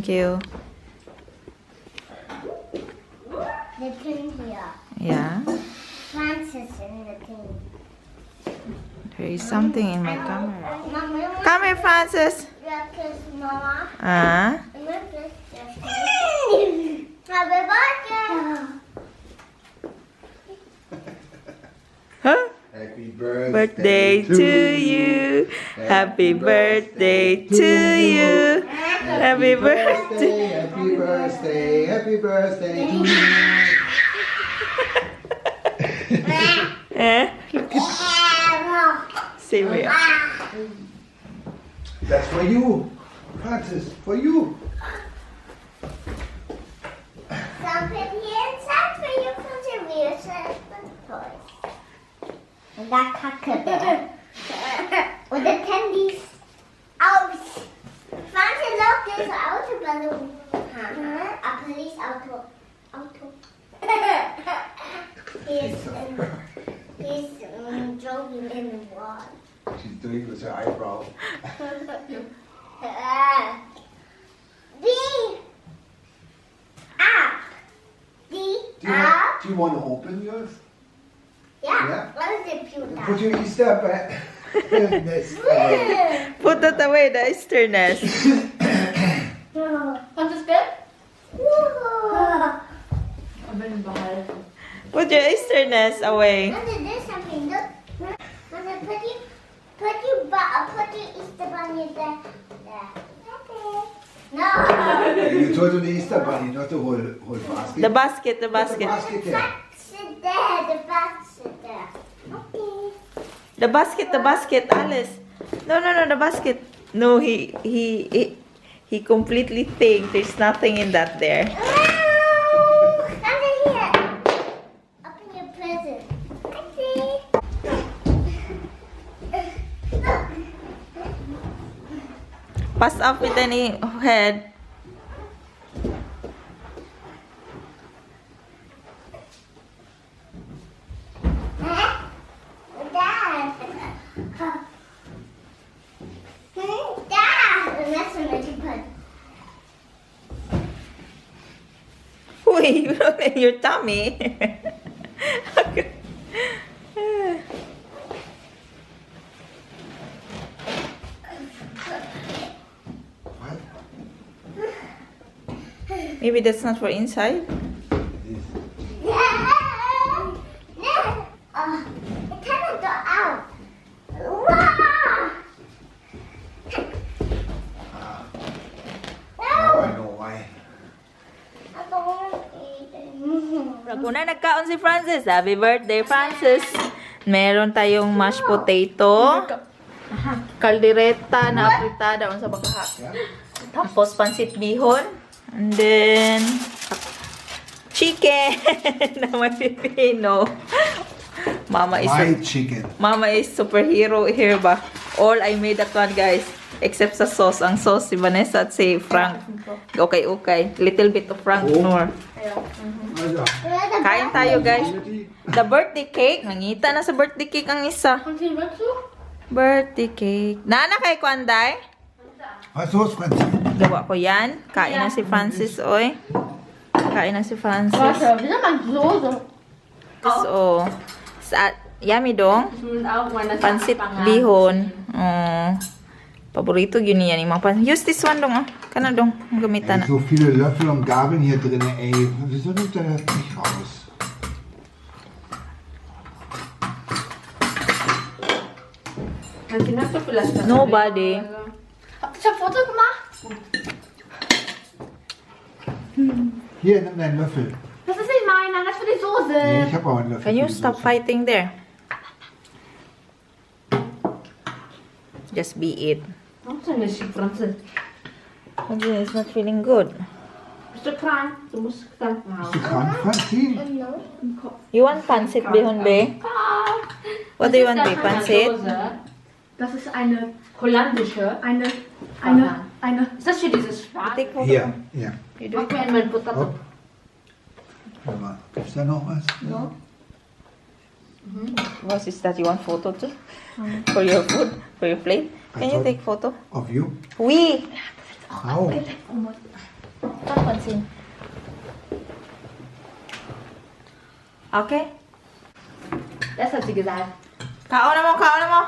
Thank you. The tin here. Yeah. Francis in the tin. There is something in my camera. Mama, you want Come here, Francis. breakfast, Mama? Ah. You want breakfast? Happy birthday! Huh? Happy birthday, Birthday to you. Happy birthday to you. Happy birthday. Happy birthday, happy birthday to you. Eh? Look at Sylvia. That's for you, Francis, for you. Something here inside for you from the toys. And that crocodile. With the tendies. Ouch! Francis, look, there's an auto balloon. Huh? A police auto. Auto. He's driving in the wall. She's doing with her eyebrow. B. Up. D. Up. Do you want to open yours? Yeah. Yeah. What is the pewter? Put your Easter back. Nest away. Put that away, the Easter nest. Und das Bett? Put your Easter nest away. Mother, there's something. Look. Mother, put your Easter bunny there. There. Okay. No. You told the Easter bunny, not the whole basket. The basket, the Put the basket. basket there. Basket there. The basket there. Okay. The basket, Alice. No, the basket. No, he completely think there's nothing in that there. Oh, under here. Open your present. Okay. Pass off with any head. Dad. Dad. That's a magic put. Uy, in your tummy. Okay. What? Maybe that's not for inside. It is. It cannot go out. Wow. Now I know why. I don't want to eat it. Una nagkaon si Francis. Happy birthday, Francis. Meron tayong mashed potato. Kaldereta na apritada. Unsa ba kaha? Yeah? Tapos pansit bihon. And then chicken na may pipino. Mama is My chicken. Mama is superhero here ba? All I made that one, guys. Except sa sauce. Ang sauce si Vanessa at si Frank. Okay. Little bit of Frank Oh. Nor. Also, Kain tayo, guys. The birthday cake. Nangita na sa birthday cake ang isa. Birthday cake. Nana kay Kwanday? Was los, Franzi? Gawa ko yan. Kain na si Francis, oy. Kain na si Francis. Warte, wie soll man Soße? So, sa, yummy dong. Pansit bihon. Oh. Paborito yun niya ni mga pan. Use this one dong ah. Kana dong. Ang gamitan Ey, na. so viele Löffel und Gabeln hier drin, ey. Wieso nimmt er das nicht raus? Nobody. Habt ihr schon ein Foto gemacht? Hier, nimm deinen Löffel. Das ist nicht meiner, das ist für die Soße. Nee, ich habe auch einen Löffel. Can you für die stop Soße. fighting there? Just be it. Okay, it's not feeling good. Bist du krank? Du musst Krankenhaus. Bist du krank, Franzi? No. You want pansit bihon, be? What do you want, be? Pansit? Das ist eine Holländische. eine. Ist das hier dieses Schwarz? Take photo. Hier, hier. You do Mach it. mir einmal Potato. Hopp. Warte mal, gibt's da noch was? No. What is that? You want photo too? For your food? For your plate? Can you take photo? Of you? We! Au. Come, Francine. Okay. Das hat sie gesagt. Kaon na mo, kaon na mo.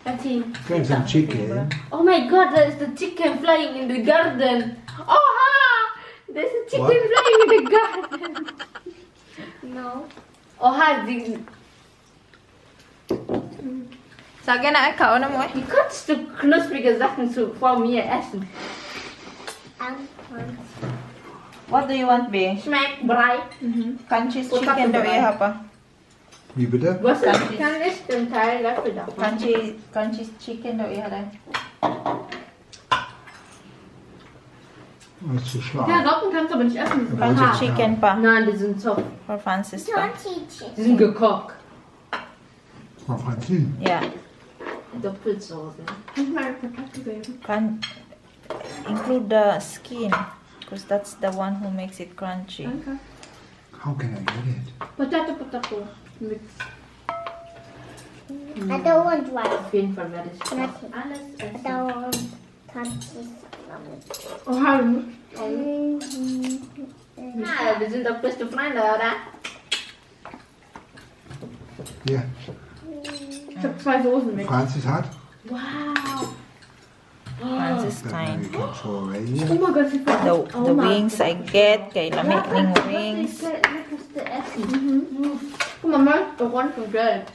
Francine. Grab some chicken. Oh my God, there is the chicken flying in the garden. Oha! There's a chicken What? flying in the garden. No. Oha, die, Sige na, eh, kaon na mo eh. wie kannst du knusprige Sachen vor mir essen? What do you want, B? Schmeckt Brei. Crunchy chicken daw iha pa. Wie bitte? Was ist? Kann ich den Teil Löffel davon? Crunchy chicken daw iha dahil. Das ist zu scharf. Ja, Socken kannst du aber nicht essen. Die sind Crunchy hart. chicken pa. Nein, die sind so. For Francis pa. Die sind gekocht. Frau Francine. Yeah. Doppelsoße. Kannst du mal eine Kartoffel geben? Can include the skin because that's the one who makes it crunchy. Danke. How can I get it? Potato, Potato. Mix. I don't want rice. Auf jeden Fall werde ich Nothing. alles I essen. don't want crunchy. Oha, Ja, wir sind doch beste Freunde, oder? Hier, ich habe zwei Soßen mit. Francis hat. Wow. Francis That kind. we can throw away Oh here. mein Gott, sie The wings I get kay lami ning wings. Leckerste Essen. Guck mal, meins ist orange und gelb.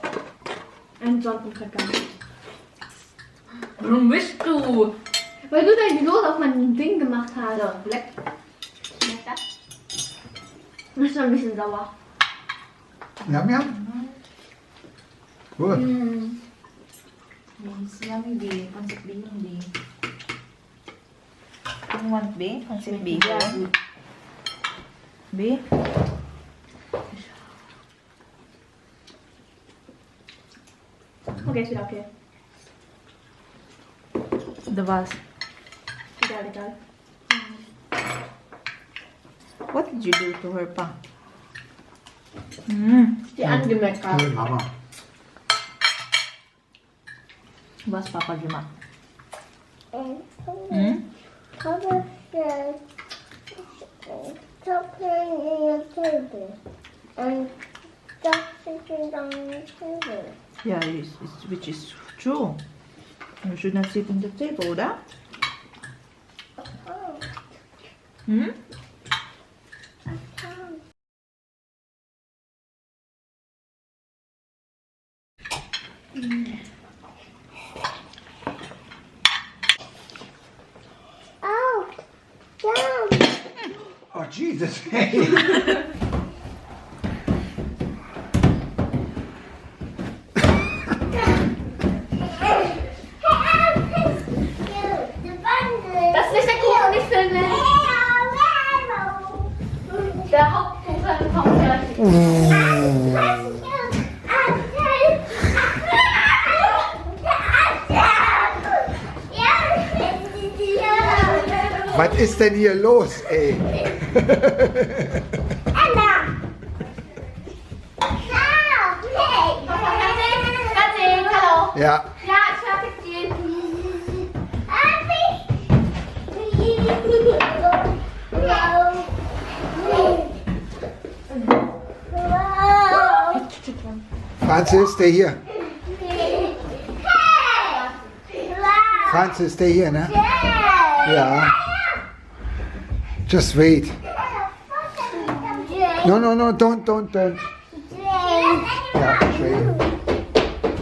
Ein Socken gerade gar nicht. Warum mischst du? Weil du da die Soße auf mein Ding gemacht hast. So, leck. Schmeckt das? Das ist ein bisschen sauer. Yum, yum. Gut. It's yummy B. Pancit bihon B. You want B? Pancit bihon? B? Okay, ist wieder okay. The was. Egal, egal. What did you do to her pa? Mm. Die angemeckert. Hey, Mama. Was Papa gemacht? Hmm? Papa said, stop playing in your table and stop sitting on the table. Yeah, which is true. You should not sit on the table, oder? Oh, Hmm? I can't. Oh, yum. Oh, Jesus. Hey. Das ist nicht der Kuchen, nicht filmen. Der Hauptkuchen kommt gleich. Was ist denn hier los, ey? Francine, hallo. Ja. Ja, ich fertig gehen. Francis, stay here. Francis, stay here, ne? Ja. Just wait. No, don't, don't, don't. Ja, wait.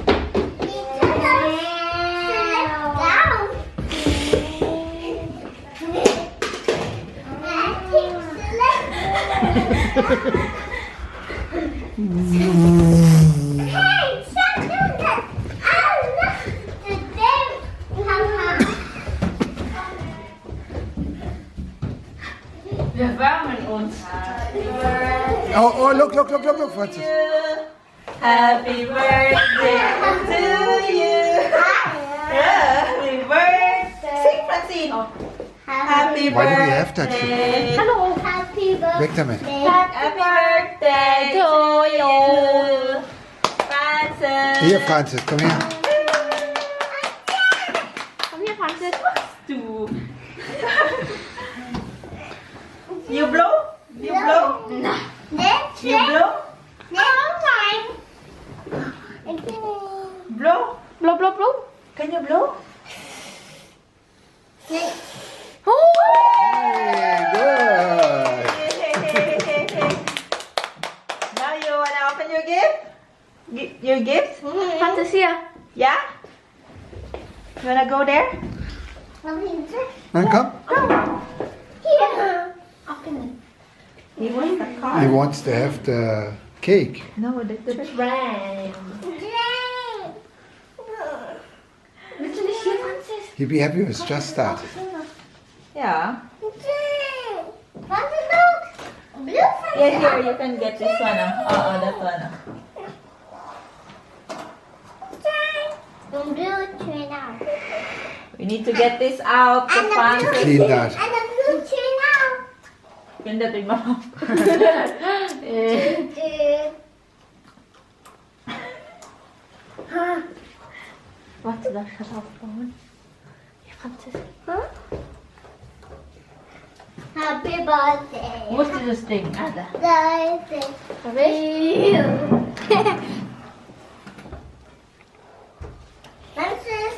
Hey, stop doing that! Oh, look! The thing! Haha. Wir wärmen uns. Oh, look, look, look, look, look, Francis. Happy birthday to you. Happy birthday. Sing, Francine. Happy Why do we have that here? birthday. Hallo. Happy birthday. Weg damit. Happy birthday to you. Francis. Hier, Francis, komm her. Komm hier, Francis. Du. You blow? You blow? Then You blow? Then Blow? Blow, blow, blow. Can you blow? Hey, good. Hey, hey, hey, hey, hey. Now you wanna open your gift? Your gift? Fantasia. Yeah? You wanna go there? Dann komm. Here. He wants the car. He wants to have the cake. No, the tree. Train. Willst du nicht hier, Franzis? He'd be happy with just that. Yeah. Francis, look. Blue Francis. Yeah, here you can get this one. Oh, that one. The blue train out. We need to get this out to And the Francis. blue Clean that. And the blue train out. Ganda to yung mama. Warte, darf ich das aufbauen? Hier, Franzis. Happy birthday. Wo ist dieses Ding? Ah, da. Birthday. Darf ich? Francis.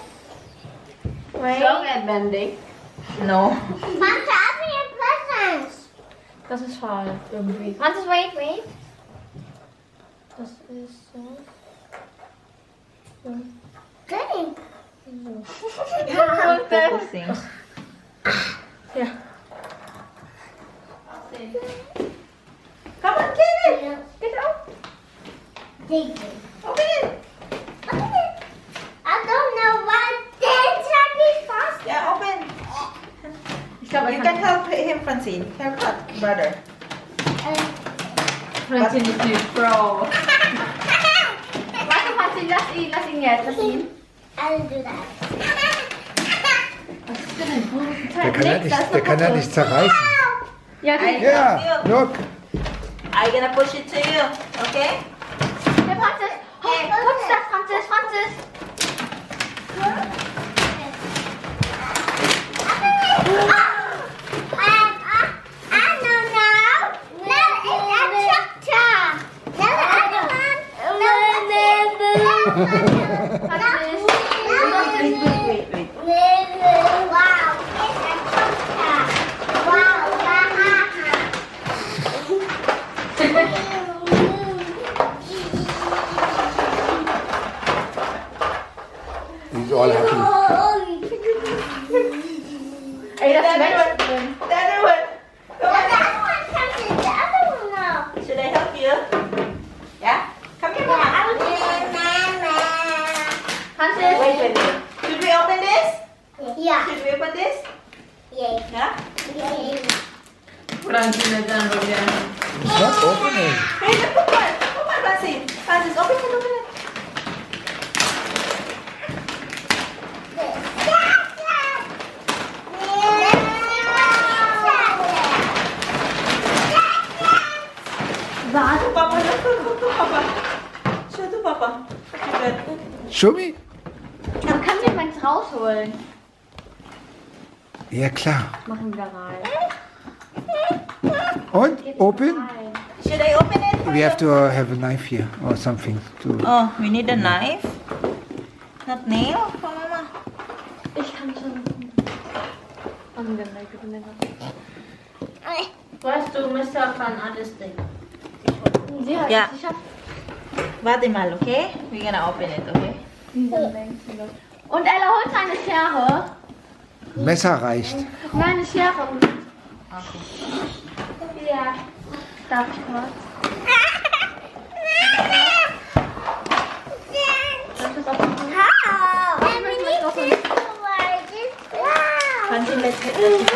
Strong and bending. No. Francis, open your presents. Das ist schade, irgendwie. Francis, wait, wait. Das ist so. Drink. Focusing. Ja. Come on, get it. Get out. Thank you. Open it. Open it. I don't know what this happy fast. Yeah, open. Ich glaube, You can help him, Francine. Help that brother. Francine ist die Frau. Warte, Franzin, lass ihn jetzt, lass ihn. I'll do that. Was ist denn? Wo ist Der kann ja nicht, der kann ja nicht zerreißen. Ja, die. Ja, look. I gonna push it to you, okay? Hey, Franzis. Oh, what's that, Franzis? Franzis. I don't know. Now it's a tractor. Now the other one. Now Franzis. Wait, wait, wait, wait. Wow, it's a tractor. Wow, ha He's all happy. Ey, das The other Mensch. one. The other one. The Come on. other one comes in the other one now. Should I help you? Yeah? Come here, Mama. Franzis. Wait, wait, wait. Should we open this? Yeah. Should we open this? Yeah. Yeah? Yeah. Francine ist ein Problem. It's not opening. Hey, look, guck mal. Guck mal, Francine. Francis, open it, open it. Warte. Papa, look, look, look, look, Papa. Show to Papa. What you got. Show me. Man kann den meins rausholen. Ja, klar. Machen wir rein. Und? Open? Should I open it for We you? have to have a knife here or something to. Oh, we need a knife. Not nail for Mama. Ich kann schon. Weißt du, Messer kann alles Ding. Sie hat Ja. Ich hab Warte mal, okay? We're gonna open it, okay? Und Ella holt eine Schere. Messer reicht. Nein, eine Schere. Okay. Ja. Darf ich kurz? Darf ich das aufmachen? Francine, let's get let's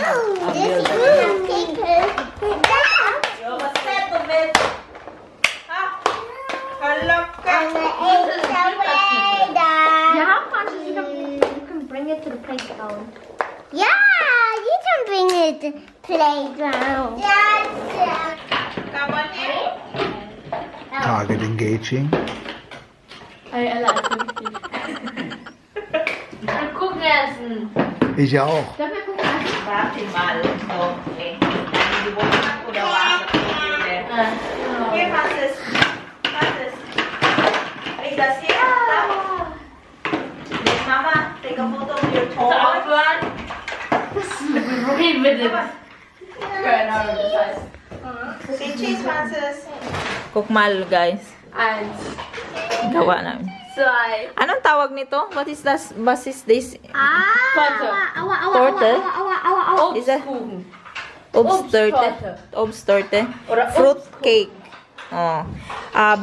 Yo, basta to Ah! Hala ka! Ja, Francis, you can bring it to the playground. Yeah, you can bring it to playground. Come on here. Target engaging. Ey, Ella ist wirklich. Und Kuchen essen. Ich ja auch. Darf wir gucken? Warte mal. Okay. Geburtstag oder was? Here, Francis. Francis. Bring das here. Let Mama take a photo of your toy. Aufhören. Reden wir. Say cheese, Francis. Kukmal, guys. Eins, Gawa namin. zwei. Anong tawag nito? What is this? What is this? Torte. Aua, aua, Torte? aua, aua, aua, aua. Is that Obstkuchen. Obsttorte? Obsttorte? Oder Fruit cake. Oh.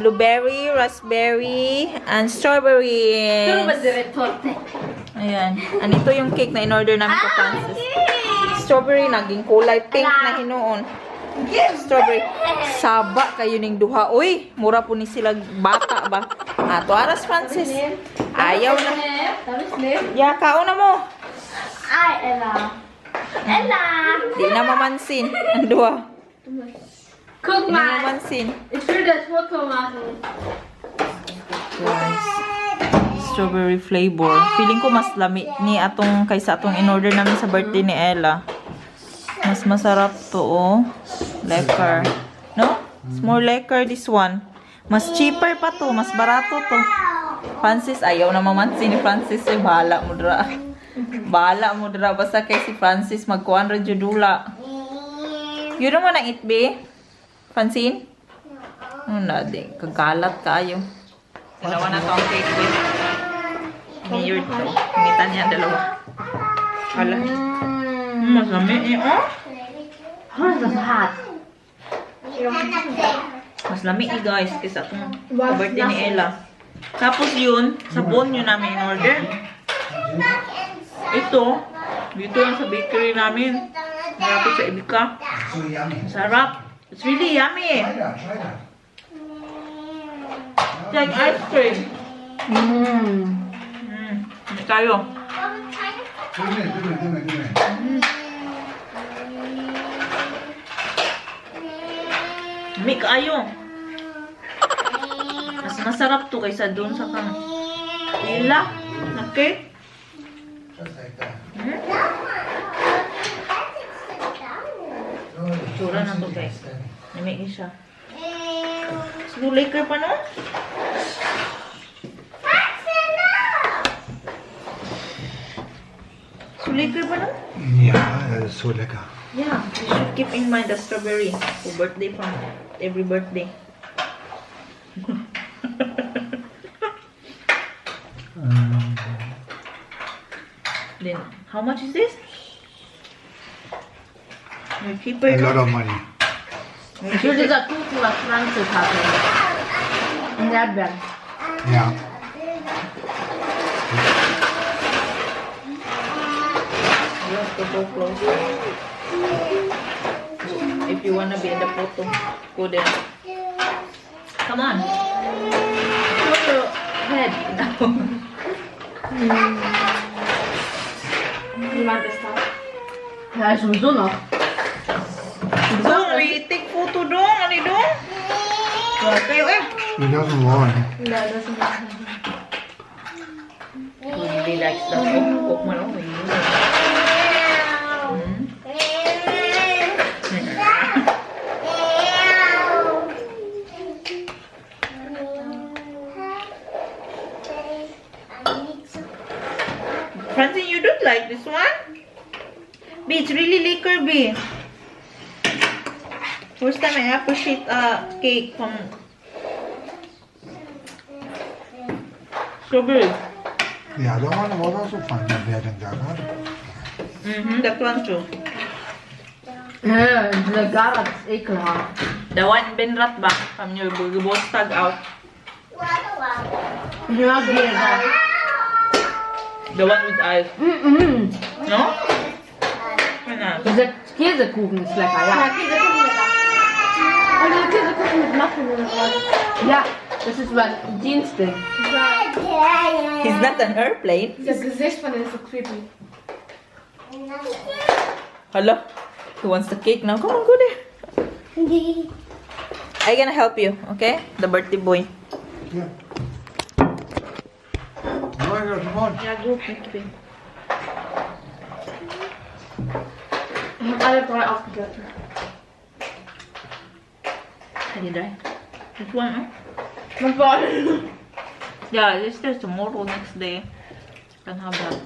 Blueberry, raspberry, and strawberry. Torte. Ayan. Anito yung cake na in-order namin ko, Francis. Strawberry, naging kulay pink na hinuon. Strawberry. Saba kayo ning duha. Uy, mura po ni sila bata ba? Ato aras, Francis. Ayaw na. Darf ich nehmen? Ya, kaon na mo. Ay, Ella. Ella. Di na mamansin. Ang duha. Guck Di na mal. mamansin. Ich will das Foto machen. Guys, strawberry flavor. Feeling ko mas lami ni atong kaysa atong in-order namin sa birthday ni Ella. Mas masarap to, oh. Lekker. No? It's more lekker this one. Mas cheaper pa to. Mas barato to. Francis, ayaw na mamansin ni Francis. Eh, bahala mo dra. Bahala mo dra. Basta kay si Francis, magkuhan ra jud dula. You don't wanna eat, be? Francine? Ano di. Kagalat kayo. Dalawa na to ang cake, be. Mayor to. Ngitan niya dalawa. Hala. Mas lami eh, oh. Oh, das ist hart. Mas lami eh, guys, kaysa atong birthday ni Ella. Tapos yun, sa Bonyo namin in order. Ito, dito lang sa bakery namin. Malapit sa Edeka. So yummy. Sarap. It's really yummy. Try that, try that. It's like ice cream. Hindi tayo. Give me, give me, give me, give me. Lami kaayo. Mas masarap to kaysa doon sa kang Ila. Na cake. Just like that. Tsura na to, guys. Lami siya. Slow lekker pa, no? So lekker pa, no? Ja, das ist so lecker. Yeah, you should keep in mind the strawberry for birthday from every birthday. Then, how much is this? You're cheaper. A lot of money. Ich will dieser Kuchen, was Franzis hatte. In Erdbeeren. Ja. You have to go closer. If you wanna be in the photo, go there. Come on. Show your head. Niemand ist da. Ja, ist sowieso noch. Dong, we take photo dong. Ano dong? Kayo eh. She doesn't want. Ja, das ist He really likes the cook. Cook man, oh. Francine, you don't like this one? B, it's really lekker, B. First time I appreciate a cake from strawberry. The other one was also fine. Wer denn da gerade? That one too. Ja, dieser Garat ist ekelhaft. The one in Benrath ba? From your Geburtstag out. Ja, geht. The one with ice. No? Ano? Dieser Käsekuchen ist lecker, ja. Ja, Käsekuchen lecker. Und dieser Käsekuchen mit Muffin oder was? Ja, das ist mein Dienstding. He's not an airplane. Dieser Gesicht von dem ist so creepy. Hello? He wants the cake now. Come on, go there. I gonna help you, okay? The birthday boy. Yeah. Oh my God, come on. Yeah, go pick it. Ich habe alle drei aufgegessen. Can you try? This one, eh? My. Yeah, it's still tomorrow, next day. Can have that.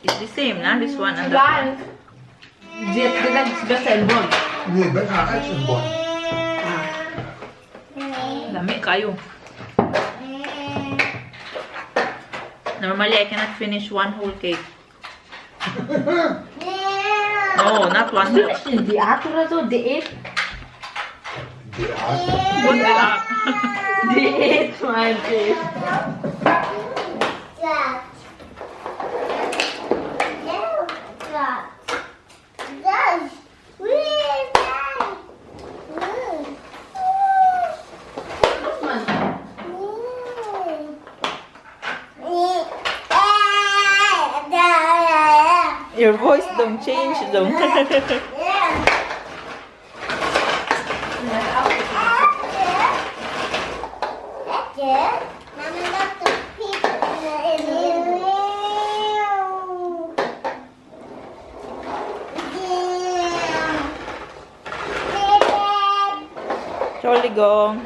It's the same, na? This one and that one. Sie hat gesagt, es ist besser in Bonn. Nee, besser als in Bonn. Lami kaayo. Normally, I cannot finish one whole cake. No, not one Bist du whole. echt in Diät oder so? Diät? Ja. Good luck. Diät meinte ich. Dad. Dad. Dad. Where's Dad? Was, Mann? Your voice don't change, though. Entschuldigung.